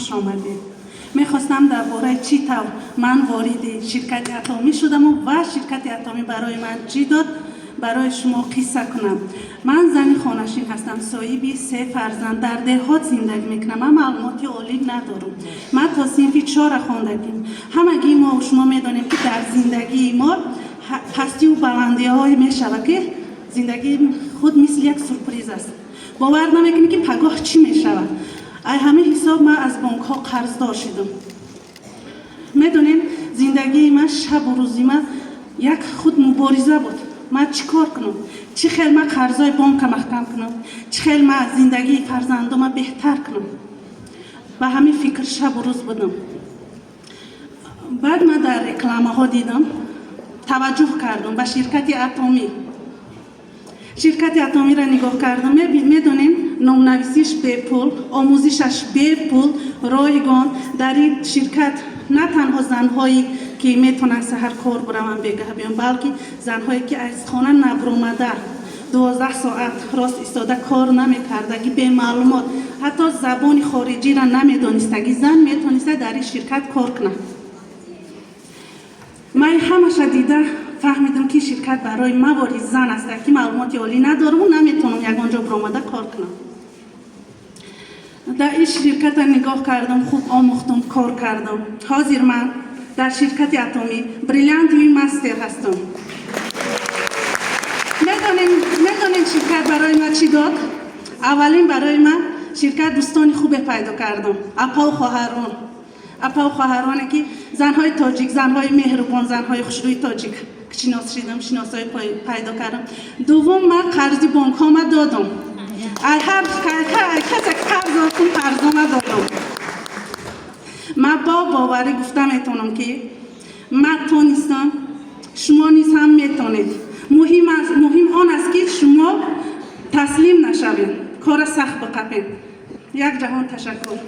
Хуш омадед. Мехостам дар бораи чӣ тавр ман вориди ширкати Атомӣ шудаму ва ширкати Атомӣ барои ман чӣ дод, барои шумо қисса кунам. Ман зани хонашин ҳастам, соҳиби се фарзанд, дар деҳот зиндагӣ мекунам. Ман маълумоти олӣ надорам, ман то синфи чора хондагим. Ҳамагии мо шумо медонем, ки дар зиндагии мо пастиву баландиҳое мешавад, ки зиндагии худ мисли як сюрприз аст. Бовар намекунӣ, ки пагоҳ чӣ мешавад. Ай ҳамин ҳисоб ман аз бонкҳо қарздор шудам. Медонем, зиндагии ман, шабу рӯзи ман як худ мубориза буд. Ман чӣ кор кунам, чӣ хел ман қарзои бонка маҳкам кунам, чӣ хел ман зиндагии фарзандома беҳтар кунам. Ба ҳамин фикр шабу рӯз будам. Баъд ман дар рекламаҳо дидам, таваҷҷӯҳ кардам ба ширкати Атомӣ. Ширкати Атомиро нигоҳ кардам. Медонем, номнависиш бепул, омӯзишаш бепул, ройгон. Дар ин ширкат на танҳо занҳое, ки метавонанд саҳар кор бираванд, бегаҳ биён, балки занҳое, ки аз хона набуромада, 12 соат рост истода кор намекардаги, бемаълумот, ҳатто забони хориҷиро намедонистаги зан метавониста дар ин ширкат кор кунад. Ман ҳамаша дида фаҳмидам, ки ширкат барои ман, вори зан аст, ки маълумоти олӣ надорам, наметавонам ягон ҷо биромада кор кунам. Дар ин ширката нигоҳ кардам, хуб омӯхтам, кор кардам. Ҳозир ман дар ширкати Атомӣ бриллиантовый мастер ҳастам. Медонем, ширкат барои ман чӣ дод? Аввалин, барои ман ширкат дӯстони хубе пайдо кардам, апаву хоҳарон, апаву хоҳароне, ки занҳои тоҷик, занҳои меҳрубон, занҳои хушрӯи тоҷик шинос шидам, шиносоӣ пайдо кардам. Дуввум, ман қарзи бонкҳома додам. Ҳар касе қарз дошт, қарзома додам. Ман бо боварӣ гуфта метавонам, ки ман тонистам, шумо низ ҳам метонед. Муҳим он аст, ки шумо таслим нашавед, кора сахт биқапед. Як ҷаҳон ташаккур.